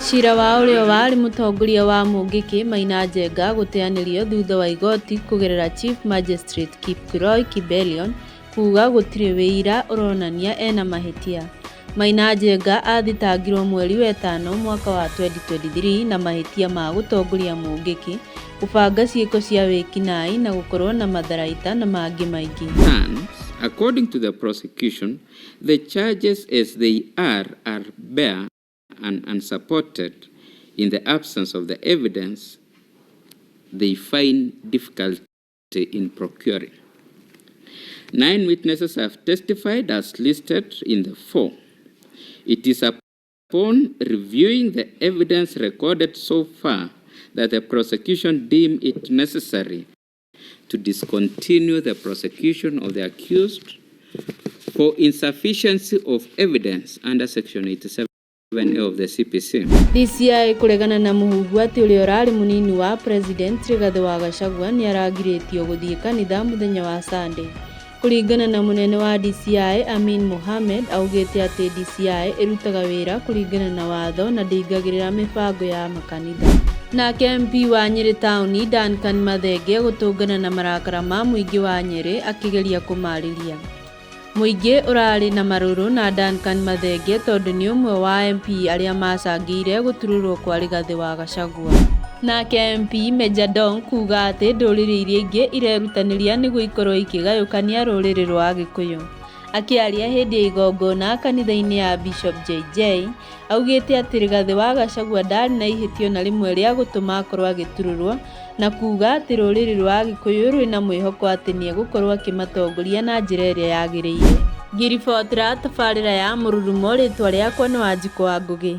Cira wa ũrĩa warĩ mũtongoria wa Mũngĩkĩ Maina Njenga gũteanĩrio thutha wa igoti kũgerera Chief Magistrate Kipkurui Kibelion kuga gũtirĩ wĩira ũronania ena mahĩtia. Maina Njenga athitangirwo mweri wetano mwaka wa 2023 na mahĩtia ma gũtongoria Mũngĩkĩ, gũbanga ciĩko cia wĩkinaĩ na gũkorwo na matharaita na mangĩ maingĩ. According to the prosecution, the charges as they are bare and unsupported in the absence of the evidence they find difficulty in procuring. Nine witnesses have testified as listed in the form. It is upon reviewing the evidence recorded so far that the prosecution deemed it necessary to discontinue the prosecution of the accused for insufficiency of evidence under Section 87 of the CPC. DCI kũregana na mũhuhu atĩ ũrĩa ũrarĩ mũnini wa President Rigathĩ wa Gachagua nĩaragirĩtio gũthiĩ kanitha mũthenya wa Sunday. Kũringana na mũnene wa DCI Amin Mohamed augĩte atĩ DCI ĩrutaga wĩra kũringana na watho na ndĩingagĩrĩra mĩbango ya makanitha. Nake MP wa Nyĩrĩ taũni Duncan Mathenge gũtũngana na marakara ma mũingĩ wa Nyĩrĩ akĩgeria kũmarĩria. Mũingĩ ũrarĩ na marũrũ na Duncan Mathenge tondũ nĩ ũmwe wa MP arĩa macangĩire gũturũrwo kwa Rigathĩ wa Gachagua. Nake MP Mejja Donk kuga atĩ ndũrĩrĩ iria ingĩ irerutanĩria nĩguo ikorwo ikĩgayũkania rũrĩrĩ rwa Agĩkũyũ. Akĩaria hĩndĩ ya igongona kanitha-inĩ ya Bishop JJ, augĩte atĩ Rigathĩ wa Gachagua ndarĩ na ihĩtia ona rĩmwe rĩa gũtũma akorwo agĩturũrwo na kuga atĩ rũrĩrĩ rwa Agĩkũyũ rwĩna mwĩhoko atĩ nĩegũkorwo akĩmatongoria na njĩra ĩrĩa yagĩrĩire. Ngĩribotera tabarĩra ya Mũrurumo rĩtwa rĩakwa nĩ Wanjikũ wa Ngũgĩ.